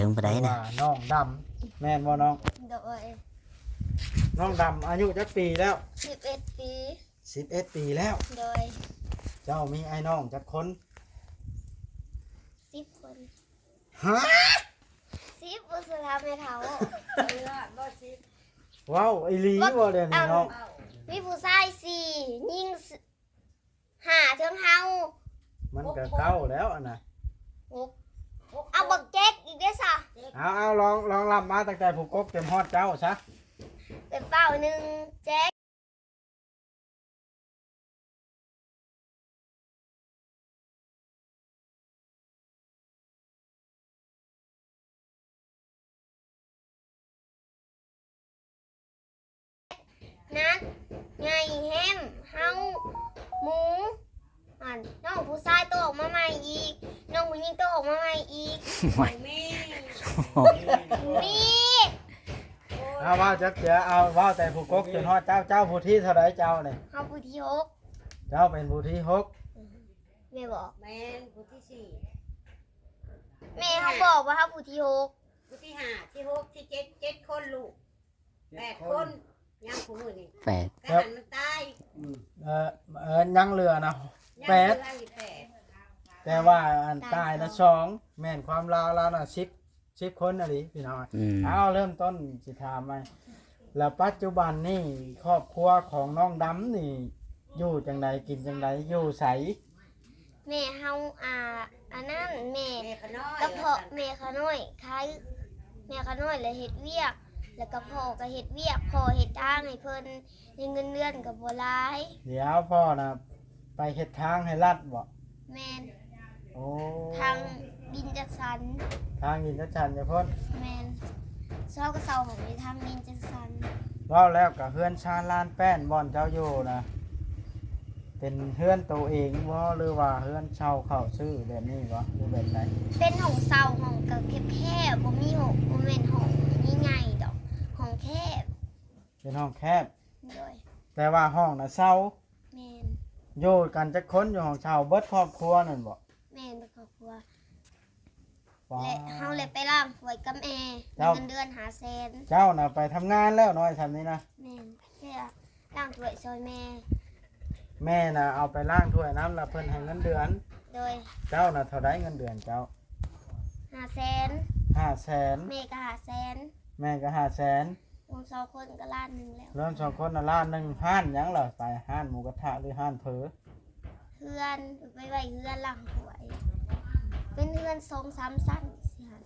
ເຖິງປານໃດນະ? ວ່ານ້ອງດຳ ແມ່ນບໍ່ນ້ອງ? ໂດຍ. ນ້ອງດຳອາຍຸຈັກປີແລ້ວ? ສິບເອັດປີ. ສິບເອັດປີແລ້ວ? ໂດຍ. ເຈົ້າມີອ້າຍນ້ອງຈັກຄົນ? ສິບຄົນ. ຮະ? ສິບ ບໍ່ເຊື່ອຖາມແມ່ເຖົ້າ. ເວົ້າອີ່ຫຼີບໍ່ດຽວນີ້ນ້ອງ? ມີຜູ້ຊາຍສີ່ ຍິງຫ້າ ເຖິງເຮົາ ມັນກະເກົ້າແລ້ວອັນນະ. ຫົກ ເອົາບັກເຈັດອີກເດ້ຊະ. ເອົາ ເອົາ ລອງ ລອງນັບມາຕັ້ງແຕ່ຜູ້ກົກຈົນຮອດເຈົ້າຊະ. ເປັນເປົ້າ ໜຶ່ງ ເຈັດ ນັດ ໃຫຍ່ ແຮມ ເຮົາ ໝູ ອັນ ນ້ອງຜູ້ຊາຍໂຕອອກມາໃໝ່ອີກ ນ້ອງຜູ້ຍິງໂຕອອກມາໃໝ່ອີກ. ໂອ້ຍ ມີ ເອົາ ເວົ້າຈັກເທື່ອ ເອົາ ເວົ້າແຕ່ຜູ້ກົກຈົນຮອດເຈົ້າ. ເຈົ້າຜູ້ທີເທົ່າໃດເຈົ້ານີ້? ເຮົາຜູ້ທີຫົກ. ເຈົ້າເປັນຜູ້ທີຫົກ. ແມ່ນບໍ່? ແມ່ນ ຜູ້ທີສີ່. ແມ່ເຮົາບອກວ່າເຮົາຜູ້ທີຫົກ. ຜູ້ທີຫ້າ ທີຫົກ ທີເຈັດ ເຈັດຄົນລູກ ແປດຄົນ ຍັງຜູ້ມື້ນີ້ ແປດ ກະຫັ້ນມັນຕາຍ. ເອີ ເອີ ຍັງເຫຼືອນະ ຍັງເຫຼືອອີກແປດ ແປດ ແຕ່ວ່າອັນຕາຍນະ ສອງ ສອງ ແມ່ນຄວາມລາວ ລາວນະ ສິບ ສິບຄົນອີ່ຫຼີພີ່ນ້ອງ. ອືມ ເອົາ ເລີ່ມຕົ້ນຊິຖາມໃໝ່ ແລ້ວປັດຈຸບັນນີ້ຄອບຄົວຂອງນ້ອງດຳນີ້ຢູ່ຈັ່ງໃດ ກິນຈັ່ງໃດ ຢູ່ໃສ? ແມ່ເຮົາ ອ່າ ອັນນັ້ນ ແມ່ ແມ່ຂະນ້ອຍ ກະເພາະ ວ່າຊັ້ນ ແມ່ຂະນ້ອຍຂາຍ ແມ່ຂະນ້ອຍລະເຮັດວຽກ ແລ້ວກະພໍ່ກະເຮັດວຽກ ພໍ່ເຮັດທາງໃຫ້ເພິ່ນ ໄດ້ເງິນເດືອນກະບໍ່ຫຼາຍ. ດຽວ ພໍ່ນະໄປເຮັດທາງໃຫ້ລັດບໍ? ແມ່ນ. ໂອ້ ທາງດິນຈັດສັນ ທາງດິນຈັດສັນຢູ່ພຸ້ນ. ແມ່ນ. ເຊົ່າກະເຊົ່າໃຫ້ທາງດິນຈັດສັນ. ເວົ້າແລ້ວກະເຮືອນຊານລານແປ້ນບ່ອນເຈົ້າຢູ່ນະ ເປັນເຮືອນໂຕເອງບໍ່ ຫຼືວ່າເຮືອນເຊົ່າເຂົາຊື້ແບບນີ້ບໍ່ ຫຼືແບບໃດ? ເປັນຫ້ອງເຊົ່າ ຫ້ອງກະແຄບໆ ບໍ່ມີຫ້ອງ ບໍ່ແມ່ນຫ້ອງໃຫຍ່ໆດອກ ຫ້ອງແຄບ. ເປັນຫ້ອງແຄບ. ໂດຍ. ແຕ່ວ່າຫ້ອງນະເຊົ່າ. ແມ່ນ. ຢູ່ກັນຈັກຄົນຢູ່ຫ້ອງເຊົ່າ? ເບິດຄອບຄົວນັ້ນບໍ? ແມ່ນ ເບິດຄອບຄົວ. ປາ ແລະ ເຮົາແລະໄປລ້າງຖ້ວຍກັບແມ່ ເຈົ້າ ເງິນເດືອນຫ້າແສນ. ເຈົ້ານະໄປທຳງານແລ້ວນ້ອຍຊ່ຳນີ້ນະ? ແມ່ນ ແຕ່ລ້າງຖ້ວຍຊ່ອຍແມ່. ແມ່ນະເອົາໄປລ້າງຖ້ວຍນຳ ລະເພິ່ນໃຫ້ເງິນເດືອນ. ໂດຍ. ເຈົ້ານະເທົ່າໃດເງິນເດືອນເຈົ້າ? ຫ້າແສນ. ຫ້າແສນ. ແມ່ກະຫ້າແສນ. ແມ່ກະຫ້າແສນ. ລວມສອງຄົນກະລ້ານໜຶ່ງແລ້ວ. ລວມສອງຄົນນະລ້ານໜຶ່ງ. ຮ້ານຫຍັງລະ? ໄປຮ້ານໝູກະທະ ຫຼືຮ້ານເຝີ? ເຮືອນ ໄປໄວ້ເຮືອນລ້າງຖ້ວຍ ເປັນເຮືອນສອງສາມຊັ້ນ.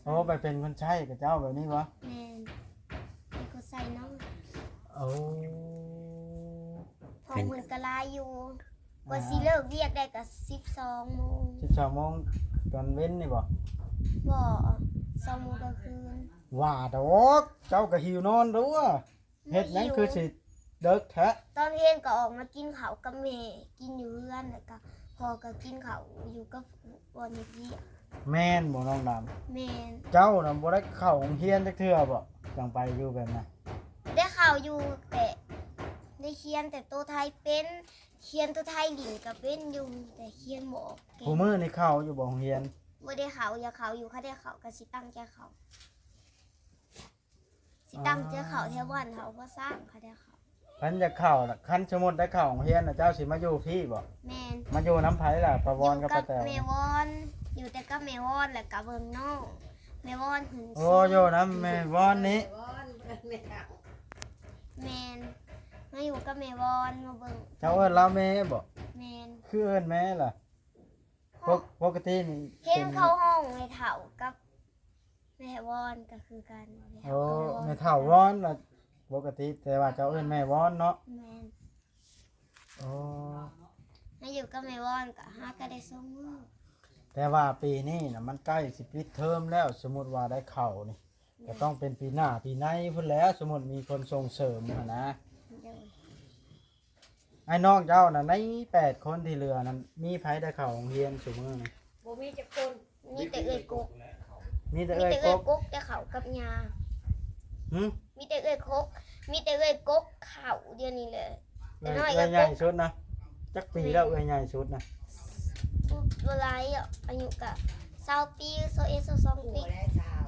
ໂອ້ ໄປເປັນຄົນໃຊ້ກະເຈົ້າແບບນີ້ບໍ? ແມ່ນ ເປັນຄົນໃຊ້ເນາະ. ໂອ້ ຂອງເພິ່ນກະຫຼາຍຢູ່. ກວ່າຊິເລີກວຽກໄດ້ກະສິບສອງໂມງ. ສິບສອງໂມງຕອນເວັນນີ້ບໍ? ບໍ່ ສອງໂມງກາງຄືນ. ວ່າດອກ ເຈົ້າກະຫິວນອນຕົວະ. ເຮັດຫຍັງຄືຊິເດິກແທ້? ຕອນເວັນກະອອກມາກິນເຂົ້າກັບແມ່ ກິນຢູ່ເຮືອນ ແລ້ວກະພໍ່ກະກິນເຂົ້າຢູ່ກັບບ່ອນເຮັດວຽກ. ແມ່ນບໍ່ນ້ອງດຳ? ແມ່ນ. ເຈົ້ານະບໍ່ໄດ້ເຂົ້າໂຮງຮຽນຈັກເທື່ອບໍ? ຈັ່ງໄປຢູ່ແບບນັ້ນ. ໄດ້ເຂົ້າຢູ່ ແຕ່ໄດ້ຂຽນແຕ່ໂຕໄທເປັນ ຂຽນໂຕໄທຫຼິ້ນກະເປັນຢູ່ ແຕ່ຂຽນບໍ່ອອກເກັ່ງ. ຜູ້ມື້ນີ້ເຂົ້າຢູ່ບໍ່ໂຮງຮຽນ? ບໍ່ໄດ້ເຂົ້າ ຢາກເຂົ້າຢູ່ ຄັນໄດ້ເຂົ້າກະຊິຕັ້ງໃຈເຂົ້າ. ຊິຕັ້ງໃຈເຂົ້າແຖວບ້ານເຖົ້າພໍ່ຊ້າງ ຄັນໄດ້ເຂົ້າ. ຄັນຢາກເຂົ້າລະ ຄັນສົມມຸດໄດ້ເຂົ້າໂຮງຮຽນນະ ເຈົ້າຊິມາຢູ່ພີ້ບໍ? ແມ່ນ. ມາຢູ່ນຳໃຜລະ? ປ້າວອນກັບປ້າແຕວ? ຢູ່ກັບແມ່ວອນ ຢູ່ແຕ່ກັບແມ່ວອນ ແລ້ວກະເບິ່ງນ້ອງ ແມ່ວອນຫຶງ. ໂອ້ ຢູ່ນຳແມ່ວອນນີ້. ແມ່ນ ມາຢູ່ກັບແມ່ວອນ ມາເບິ່ງ. ເຈົ້າເອີ້ນລາວແມ່ບໍ? ແມ່ນ. ຄືເອີ້ນແມ່ລະ? ປົກ ປົກກະຕິນີ້ເຫັນເຂົາຮ້ອງແມ່ເຖົ້າກັບແມ່ວອນກະຄືກັນ. ໂອ້ ແມ່ເຖົ້າວອນລະປົກກະຕິ ແຕ່ວ່າເຈົ້າເອີ້ນແມ່ວອນເນາະ? ແມ່ນ. ໂອ້ ມາຢູ່ກັບແມ່ວອນກະຫາກະໄດ້ສອງມື້. ແຕ່ວ່າປີນີ້ນະ ມັນໃກ້ຊິປິດເທີມແລ້ວ ສົມມຸດວ່າໄດ້ເຂົ້ານີ້ ກະຕ້ອງເປັນປີໜ້າປີໃນພຸ້ນແຫຼະ ສົມມຸດມີຄົນສົ່ງເສີມຫັ້ນນະ. ໂດຍ. ອ້າຍນ້ອງເຈົ້ານະ ໃນແປດຄົນທີ່ເຫຼືອນັ້ນ ມີໃຜໄດ້ເຂົ້າໂຮງຮຽນຊຸມື້ນີ້? ບໍ່ມີຈັກຄົນ. ມີແຕ່ເອື້ອຍກົກ. ມີແຕ່ເອື້ອຍກົກ. ມີແຕ່ເອື້ອຍກົກໄດ້ເຂົ້າກັບຍ່າ. ຫື? ມີແຕ່ເອື້ອຍກົກ ມີແຕ່ເອື້ອຍກົກເຂົ້າດຽວນີ້ແຫຼະ. ເອື້ອຍ ເອື້ອຍໃຫຍ່ສຸດນະ? ຈັກປີແລ້ວເອື້ອຍໃຫຍ່ສຸດນະ? ບໍ່ຫຼາຍດອກ ອາຍຸກະຊາວປີ ຊາວເອັດ ຊາວສອງປີ. ໂອ້ ຊາວ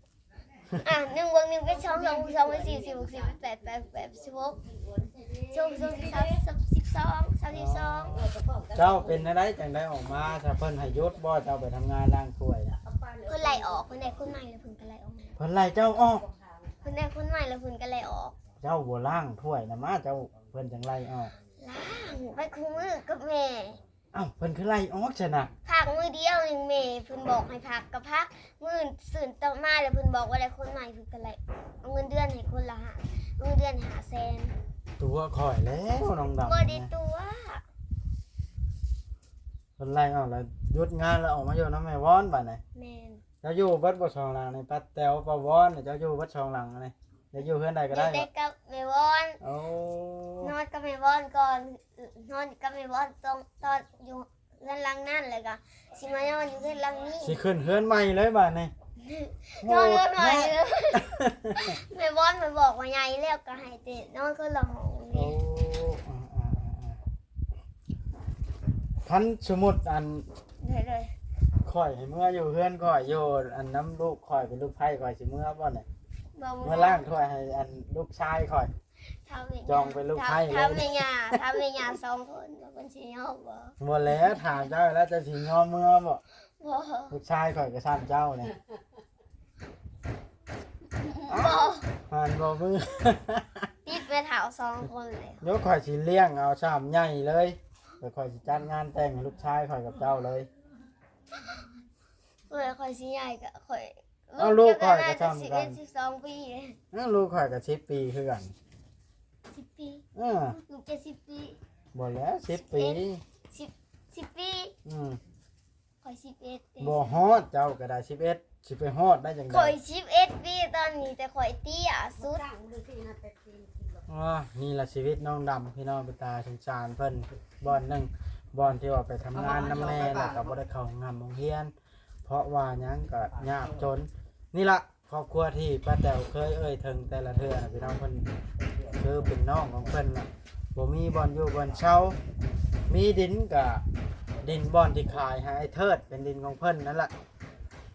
ອ່ະ ໜຶ່ງບວກໜຶ່ງເປັນສອງ ສອງບວກສອງເປັນສີ່ ສີ່ບວກສີ່ເປັນແປດ ແປດບວກແປດເປັນສິບຫົກ ສິບຫົກ ສິບສອງ ສາມສິບສອງ ສາມສິບສອງ ເຈົ້າເປັນແນວໃດຈັ່ງໄດ້ອອກມາ? ຖ້າເພິ່ນໃຫ້ຢຸດບໍ່? ເຈົ້າໄປທຳງານລ້າງຖ້ວຍນະ ເພິ່ນໄລ່ອອກ ເພິ່ນໄດ້ຄົນໃໝ່ແລ້ວເພິ່ນກໍໄລ່ອອກ ເພິ່ນໄລ່ເຈົ້າອອກ ເພິ່ນໄດ້ຄົນໃໝ່ແລ້ວເພິ່ນກໍໄລ່ອອກ ເຈົ້າບໍ່ລ້າງຖ້ວຍນຳມາ ເຈົ້າ ເພິ່ນຈັ່ງໄລ່ອອກ ລ້າງໄປຄູ່ມື້ກັບແມ່ ເອົ້າ ເພິ່ນຄືໄລ່ອອກຊັ້ນນະ? ພັກມື້ດຽວໜຶ່ງ ແມ່ເພິ່ນບອກໃຫ້ພັກກໍພັກ ມື້ຊື່ນຕໍ່ມາແລ້ວເພິ່ນບອກວ່າໄດ້ຄົນໃໝ່ ເພິ່ນກໍໄລ່ ເອົາເງິນເດືອນໃຫ້ຄົນລະຫ້າ ເອົາເງິນເດືອນຫ້າແສນ ຕົວະຂ້ອຍແລ້ວນ້ອງດຳ ບໍ່ໄດ້ຕົວະ ເພິ່ນໄລ່ອອກແລ້ວຢຸດງານແລ້ວອອກມາຢູ່ນຳແມ່ວອນບາດນີ້ ແມ່ນ ເຈົ້າຢູ່ເບິດບໍ່ສອງຫຼັງນີ້? ປ້າແຕ໋ວ ປ້າວອນ ເຈົ້າຢູ່ເບິດສອງຫຼັງນີ້? ຢາກຢູ່ເຮືອນໃດກໍໄດ້ ຢູ່ແຕ່ກັບແມ່ວອນ ໂອ້ ນອນກັບແມ່ວອນກ່ອນ ນອນກັບແມ່ວອນຕອນ ຕອນຢູ່ເຮືອນຫຼັງນັ້ນ ແລ້ວກໍຊິມານອນຢູ່ເຮືອນຫຼັງນີ້ ຊິຂຶ້ນເຮືອນໃໝ່ເລີຍບາດນີ້ ນອນເຮືອນໃໝ່ເລີຍ ໂຫດແທ້ ແມ່ວອນມາບອກວ່າໃຫຍ່ແລ້ວກໍໃຫ້ແຕ່ນອນຄົນລະຫ້ອງນີ້ ໂອ້ ອ່າໆໆໆ ຄັນສົມມຸດອັນ ໂດຍໆ ຂ້ອຍໃຫ້ເມືອຢູ່ເຮືອນຂ້ອຍ ຢູ່ອັນນຳລູກຂ້ອຍ ເປັນລູກໃພ້ຂ້ອຍ ຊິເມືອບໍ່ນີ້? ບໍ່ ເມືອລ້າງຖ້ວຍໃຫ້ອັນລູກຊາຍຂ້ອຍ ຖາມແມ່ຍ່າ ຈອງເປັນລູກໃພ້ເລີຍ ຖາມແມ່ຍ່າ ຖາມແມ່ຍ່າສອງຄົນວ່າເພິ່ນຊິຍອມບໍ່? ບໍ່ແລ້ວ ຖາມເຈົ້າແລ້ວ ເຈົ້າຊິຍອມເມືອບໍ່? ບໍ່ ລູກຊາຍຂ້ອຍກໍຊ້ຳເຈົ້ານີ້ ບໍ່ ຫັ້ນບໍ່ມື ຕິດແມ່ເຖົ້າສອງຄົນເລີຍ ດຽວຂ້ອຍຊິລ້ຽງເອົາຊ້ຳໃຫຍ່ເລີຍ ແລ້ວຂ້ອຍຊິຈັດງານແຕ່ງໃຫ້ລູກຊາຍຂ້ອຍກັບເຈົ້າເລີຍ ເອີ ຂ້ອຍຊິໃຫຍ່ກະຂ້ອຍ ເອົາ ລູກຂ້ອຍກໍຊ້ຳກັນ ສິບເອັດ ສິບສອງປີ ເອົາ ລູກຂ້ອຍກໍສິບປີຄືກັນ ສິບປີ ເອີ ລູກເຈົ້າສິບປີ ບໍ່ແລ້ວ ສິບປີ ສິບ ສິບປີ ອືມ ຂ້ອຍສິບເອັດເດ້ ບໍ່ຮອດ ເຈົ້າກໍໄດ້ສິບເອັດ ຊິໄປຮອດໄດ້ຈັ່ງໃດ? ຂ້ອຍສິບເອັດປີຕອນນີ້ ແຕ່ຂ້ອຍເຕ້ຍສຸດ ອາ ນີ້ລະຊີວິດນ້ອງດຳ ພີ່ນ້ອງ ເປັນຕາສົງສານເພິ່ນ ບ່ອນໜຶ່ງ ບ່ອນທີ່ວ່າໄປທຳງານນຳແມ່ ແລ້ວກໍບໍ່ໄດ້ເຂົ້າໂຮງຮ່ຳໂຮງຮຽນ ເພາະວ່າຫຍັງ ກໍຍາກຈົນ ນີ້ລະ ຄອບຄົວທີ່ປ້າແຕ๋ວເຄີຍເອີ່ຍເຖິງແຕ່ລະເທື່ອນະ ພີ່ນ້ອງ ເພິ່ນຄືເປັນນ້ອງຂອງເພິ່ນລະ ບໍ່ມີບ່ອນຢູ່ບ່ອນເຊົາ ມີດິນກະດິນບ່ອນທີ່ຂາຍໃຫ້ອ້າຍເທີດ ເປັນດິນຂອງເພິ່ນນັ້ນລະ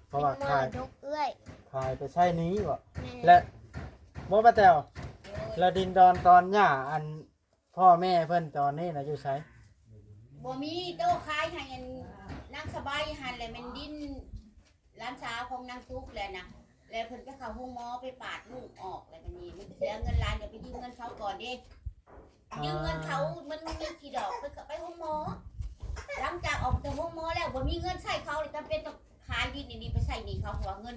ເພາະວ່າຂາຍ ເປັນມໍລະດົກເອື້ອຍ ຂາຍໄປໃຊ້ໜີ້ບໍ? ແມ່ນ ແລະ ບໍ່ ປ້າແຕ๋ວ ແລະ ດິນດອນຕອນຫຍ້າ ອັນ ພໍ່ແມ່ເພິ່ນຕອນນີ້ນະຢູ່ໃສ? ບໍ່ມີ ໂຕຂາຍໃຫ້ອັນນາງສະໃບຫັ້ນແຫຼະ ແມ່ນດິນຫຼານສາວຂອງນາງຕຸກແຫຼະນະ ແລ້ວເພິ່ນໄປເຂົ້າໂຮງໝໍ ໄປປາດລູກອອກ ແລ້ວບາດນີ້ມັນເສຍເງິນຫຼາຍ ດຽວໄປຢືມເງິນເຂົາກ່ອນເດ້ ຢືມເງິນເຂົາ ມັນມີຂີ້ດອກ ໄປ ໄປໂຮງໝໍ ຫຼັງຈາກອອກຈາກໂຮງໝໍແລ້ວ ບໍ່ມີເງິນໃຊ້ເຂົາ ເລີຍຈຳເປັນຕ້ອງຂາຍດິນນີ້ໄປໃຊ້ໜີ້ເຂົາ ເພາະວ່າເງິນ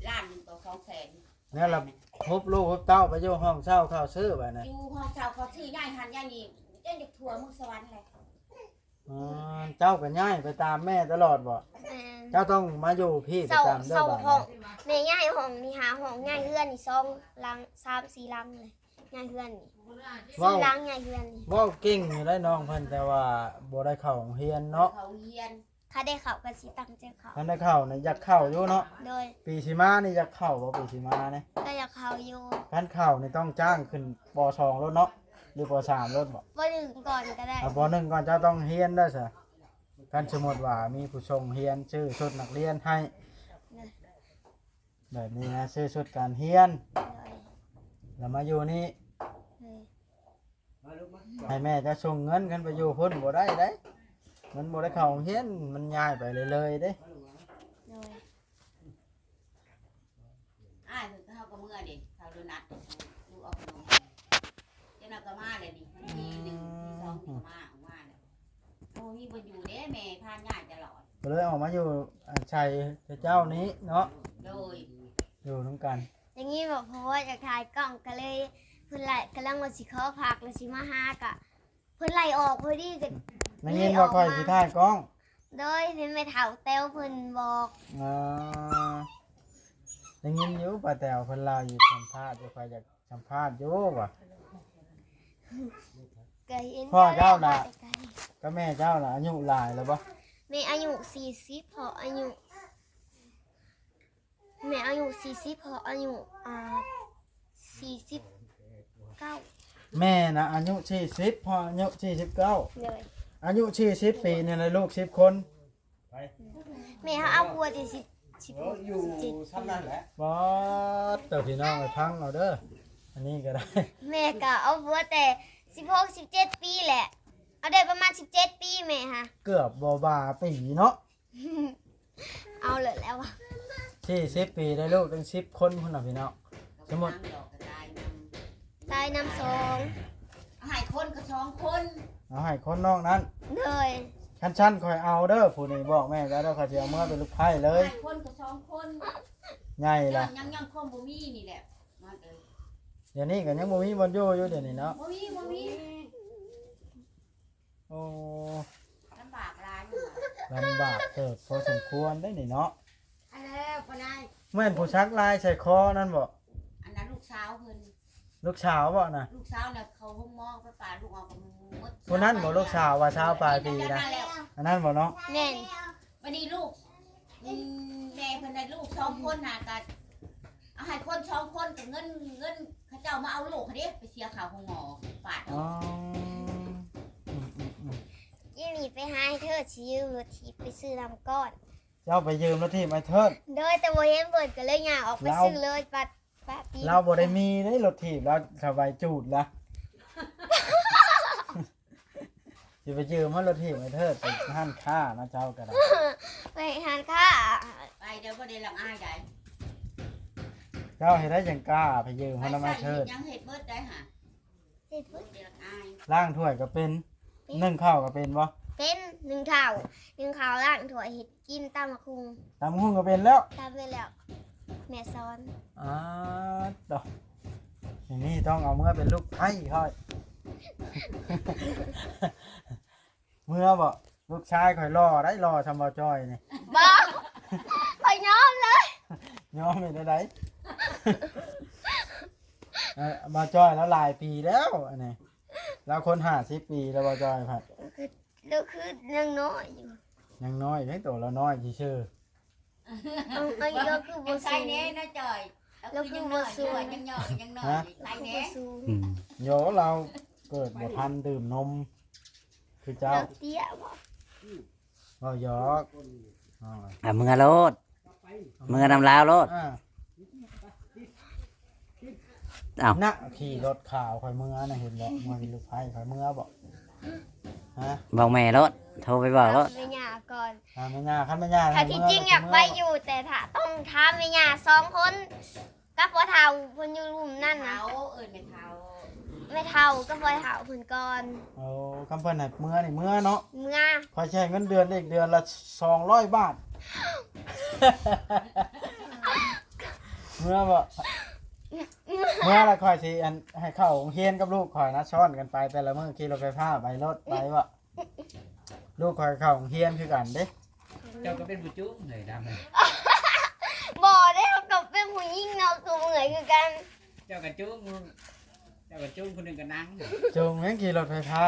ລ້ານໜຶ່ງຕໍ່ສອງແສນ ແນວລະຮົບລູກຮົບເຕົ້າໄປຢູ່ຫ້ອງເຊົ່າເຂົາຊື້ບາດນີ້ ຢູ່ຫ້ອງເຊົ່າເຂົາຊື້ ຍ້າຍຫັ້ນຍ້າຍນີ້ ຈົນຢາກທົ່ວເມືອງສະຫວັນແຫຼະ ອໍ ເຈົ້າກໍຍ້າຍໄປຕາມແມ່ຕະຫຼອດບໍ່? ແມ່ນ. ເຈົ້າຕ້ອງມາຢູ່ພີ້ປະຈຳເດີ ເຊົ່າຫ້ອງ ບາດນີ້ ແມ່ຍ້າຍຫ້ອງນີ້ຫາຫ້ອງ ຍ້າຍເຮືອນນີ້ສອງຫຼັງ ສາມສີ່ຫຼັງເລີຍ ຍ້າຍເຮືອນນີ້ ເວົ້າ ສີ່ຫຼັງ ຍ້າຍເຮືອນນີ້. ເວົ້າເກັ່ງຢູ່ໄດ໋ນ້ອງເພິ່ນ ແຕ່ວ່າບໍ່ໄດ້ເຂົ້າໂຮງຮຽນເນາະ. ເຂົ້າໂຮງຮຽນ ຄັນໄດ້ເຂົ້າກໍຊິຕັ້ງໃຈເຂົ້າ. ຄັນໄດ້ເຂົ້ານີ້ຢາກເຂົ້າຢູ່ເນາະ. ໂດຍ. ປີຊິມານີ້ຢາກເຂົ້າບໍ່? ປີຊິມານີ້ ກໍຢາກເຂົ້າຢູ່. ຄັນເຂົ້ານີ້ຕ້ອງຈ້າງຂຶ້ນ ປໍສອງໂລດເນາະ ຫຼື ປໍສາມໂລດບໍ? ປໍໜຶ່ງກ່ອນກໍໄດ້. ອ່າ ປໍໜຶ່ງກ່ອນ ເຈົ້າຕ້ອງຮຽນເດີຊະ. ຄັນສົມມຸດວ່າມີຜູ້ສົ່ງຮຽນ ຊື້ຊຸດນັກຮຽນໃຫ້ ໂດຍ ແບບນີ້ນະ ຊື້ຊຸດການຮຽນ ໂດຍ ແລ້ວມາຢູ່ນີ້ ໂດຍ ໃຫ້ແມ່ເຈົ້າສົ່ງເງິນ. ຄັນໄປຢູ່ພຸ້ນບໍ່ໄດ້ເດ້ ມັນບໍ່ໄດ້ເຂົ້າໂຮງຮຽນ ມັນຍ້າຍໄປເລື້ອຍໆເດ້. ໂດຍ. ອ້າຍເພິ່ນກໍ ເຮົາກໍເມືອເດ້ ເຂົາໂດນັດ ລູກເອົາຂະໜົມ ເຈົ້ານາກໍມາແລ້ວນີ້ ວັນທີໜຶ່ງ ທີສອງນີ້ກໍມາ ອອກມາແລ້ວ. ໂອ້ ມີບໍ່ຢູ່ເດ້ ແມ່ພາຍ້າຍຕະຫຼອດ ກໍເລີຍອອກມາຢູ່ອາໄສເຈົ້ານີ້ເນາະ. ໂດຍ. ຢູ່ນຳກັນ ຢ່າງນີ້ບໍ? ເພາະວ່າຢາກຖ່າຍກ້ອງ ກໍເລີຍ ເພິ່ນລະກຳລັງວ່າຊິຂໍພັກ ແລ້ວຊິມາຫາ ກະ ເພິ່ນໄລ່ອອກພໍດີກໍ ໄດ້ຍິນວ່າຂ້ອຍຊິຖ່າຍກ້ອງ. ໂດຍ ແມ່ນແມ່ເຖົ້າແຕ້ວເພິ່ນບອກ. ອໍ ໄດ້ຍິນຢູ່ ປ້າແຕ້ວເພິ່ນເລົ່າຢູ່ ສຳພາດຢູ່ ຂ້ອຍຢາກສຳພາດຢູ່ວ່າ ກໍເຫັນພໍ່ເຈົ້ານະ ແຕ່ໄກ ກັບແມ່ເຈົ້ານະ ອາຍຸຫຼາຍແລ້ວບໍ່? ແມ່ອາຍຸສີ່ສິບ ພໍ່ອາຍຸ ແມ່ອາຍຸສີ່ສິບ ພໍ່ອາຍຸ ອ່າ ສີ່ສິບເກົ້າ. ແມ່ນະອາຍຸສີ່ສິບ ພໍ່ອາຍຸສີ່ສິບເກົ້າ. ໂດຍ. ອາຍຸສີ່ສິບປີນີ້ໄດ້ລູກສິບຄົນ. ແມ່ເຮົາເອົາຜົວແຕ່ສິບ ສິບຫົກ ສິບເຈັດປີ. ບາດເຕີ ພີ່ນ້ອງໄປຟັງເອົາເດີ ອັນນີ້ກໍໄດ້ ແມ່ກໍເອົາຜົວແຕ່ສິບຫົກ ສິບເຈັດປີແຫຼະ ເອົາໄດ້ປະມານສິບເຈັດປີແມ່ຫາ ເກືອບບໍ່ບາປີເນາະ. ເອົາເລີຍແລ້ວວ່າ ສີ່ສິບປີໄດ້ລູກຕັ້ງສິບຄົນພຸ້ນນະພີ່ນ້ອງ. ສົມມຸດ ຕາຍນຳສອງ ເອົາໃຫ້ຄົນກໍສອງຄົນ ເອົາໃຫ້ຄົນນອກນັ້ນ. ໂດຍ. ຄັນຊັ້ນຂ້ອຍເອົາເດີ ຜູ້ນີ້ບອກແມ່ເຈົ້າເດີ ຂ້ອຍຊິເອົາເມືອເປັນລູກໃພ້ເລີຍ ໃຫ້ຄົນກໍສອງຄົນ ໃຫຍ່ລະ ຍ້ອນຫຍັງ ຍ້ອນຄວາມບໍ່ມີນີ້ແຫຼະ ນ້ອຍເອີຍ. ດຽວນີ້ກໍຍັງບໍ່ມີບ່ອນຢູ່ຢູ່ດຽວນີ້ເນາະ ບໍ່ມີ ບໍ່ມີ. ໂອ້ ລຳບາກຫຼາຍຢູ່ ລຳບາກເຕີບພໍສົມຄວນໄດ໋ນີ້ເນາະ. ອັນແລ້ວປານໃດ ແມ່ນຜູ້ສັກລາຍໃສ່ຄໍນັ້ນບໍ? ອັນນັ້ນລູກສາວເພິ່ນ. ລູກສາວບໍນະ? ລູກສາວນະ ເຂົ້າໂຮງໝໍໄປປາລູກອອກກັບໝົດ. ຜູ້ນັ້ນບໍ ລູກສາວວ່າຊາວປາຍປີນະ? ອັນນັ້ນບໍເນາະ? ແມ່ນ. ບັດນີ້ລູກ ອືມ ແມ່ເພິ່ນໄດ້ລູກສອງຄົນນະ ກໍເອົາໃຫ້ຄົນສອງຄົນ ກໍເງິນ ເງິນເຂົາເຈົ້າມາເອົາລູກເດ້ ໄປເສຍຄ່າໂຮງໝໍ ປາດອອກ. ອໍ ອືມໆໆ ອີ່ນີ້ໄປຫາໄອ້ເທີດ ຊິຢືມລົດຖີບໄປຊື້ນ້ຳກ້ອນ. ເຈົ້າໄປຢືມລົດຖີບໄອ້ເທີດ? ໂດຍ ແຕ່ບໍ່ເຫັນເພິ່ນ ກໍເລີຍຍ່າງອອກໄປ ລາວ ຊື້ເລີຍ ປາດ ປາດຕີນ. ລາວບໍ່ໄດ້ມີເດ້ລົດຖີບ ລາວສະບາຍຈູດລະ. ຊິໄປຢືມເອົາລົດຖີບໄອ້ເທີດໄປຮ້ານຄ້າເນາະ ເຈົ້າກໍໄດ້ ໄປຮ້ານຄ້າ ໄປແລ້ວບໍ່ໄດ້ລັກອາຍໃດ. ເຈົ້າເຮັດໄດ້ຈັ່ງກ້າໄປຢືມເອົານຳໄອ້ເທີດ. ໄປໃຊ້ເຮັດຫຍັງເຮັດເບິດໄດ້ຫາ ເຮັດເບິດ ບໍ່ໄດ້ລັກອາຍ. ລ້າງຖ້ວຍກໍເປັນ ເປັນ. ໜຶ້ງເຂົ້າກໍເປັນບໍ່? ເປັນ. ໜຶ້ງເຂົ້າ ໜຶ້ງເຂົ້າ ລ້າງຖ້ວຍ ເຮັດ ກິນຕຳບັກຫຸ່ງ. ຕຳບັກຫຸ່ງກໍເປັນແລ້ວ? ຕຳເປັນແລ້ວ ແມ່ສອນ. ອາ ໂທ້ ຢ່າງນີ້ຕ້ອງເອົາເມືອເປັນລູກໃພ້ຂ້ອຍ. ເມືອບໍ? ລູກຊາຍຂ້ອຍຫຼໍ່ໄດ໋ ຫຼໍ່ສ່ຳບ່າວຈ້ອຍນີ້. ບໍ່ ຂ້ອຍຍອມເລີຍ. ຍອມເຮັດແນວໃດ? ເອີ ບ່າວຈ້ອຍລາວຫຼາຍປີແລ້ວ ອັນນີ້ ລາວຄົນຫ້າສິບປີແລ້ວ ບ່າວຈ້ອຍພັດ. ລາວຄືຍັງນ້ອຍຢູ່ ຍັງນ້ອຍເດ້ ໂຕລາວນ້ອຍຊື່ໆ. ເອົາ ເອົາ ລາວຄືບໍ່ສູງ ລາວຄືບໍ່ສູງ ຍັງນ້ອຍ ຍັງນ້ອຍ ຍັງນ້ອຍ ຮະ? ໃສ່ແດ່ ອືມ ໂຍ ລາວເກີດບໍ່ທັນດື່ມນົມຄືເຈົ້າ. ລາວເຕ້ຍບໍ? ເວົ້າຫຍອກ. ອ່າ ເມືອໂລດ ເມືອນຳລາວໂລດ. ອ່າ ອ້າວ ນະ ຂີ່ລົດຂາວຂ້ອຍເມືອນະ ເຫັນບໍ່? ມາເປັນລູກໃພ້ຂ້ອຍເມືອບໍ່? ຮະ? ບອກແມ່ໂລດ ໂທໄປບອກໂລດ ຖາມແມ່ຍ່າກ່ອນ. ຖາມແມ່ຍ່າ ຄັນແມ່ຍ່າ ຖ້າທີ່ຈິງຢາກໄປຢູ່ ແຕ່ຖ້າຕ້ອງຖາມແມ່ຍ່າສອງຄົນ ກັບພໍ່ເຖົ້າເພິ່ນຢູ່ລຸ່ມນັ້ນນະ. ເຖົ້າ ເອີ້ນແມ່ເຖົ້າ ແມ່ເຖົ້າກັບພໍ່ເຖົ້າເພິ່ນກ່ອນ. ໂອ້ ຄຳເພິ່ນໃຫ້ເມືອນີ້ເມືອເນາະ. ເມືອ. ຂ້ອຍຊິໃຫ້ເງິນເດືອນອີກເດືອນລະສອງຮ້ອຍບາດ. ເມືອບໍ່? ເມືອລະຂ້ອຍຊິ ອັນ ໃຫ້ເຂົ້າໂຮງຮຽນກັບລູກຂ້ອຍນະ ຊ້ອນກັນໄປແຕ່ລະມື້ ຂີ່ລົດໄຟຟ້າໄປໂລດ ໄປບໍ່? ໄ ລູກຂ້ອຍເຂົ້າໂຮງຮຽນຄືກັນເດ້. ເຈົ້າກໍເປັນຜູ້ຈູງເລີຍດຳ. ບໍ່ເດ້ ເຮົາກໍເປັນຜູ້ຍິງເນາະ ກໍເມື່ອຍຄືກັນ. ເຈົ້າກໍຈູງ ເຈົ້າກໍຈູງ ຜູ້ໜຶ່ງກໍນັ່ງ. ຈູງແມ່ນຂີ່ລົດໄຟຟ້າ.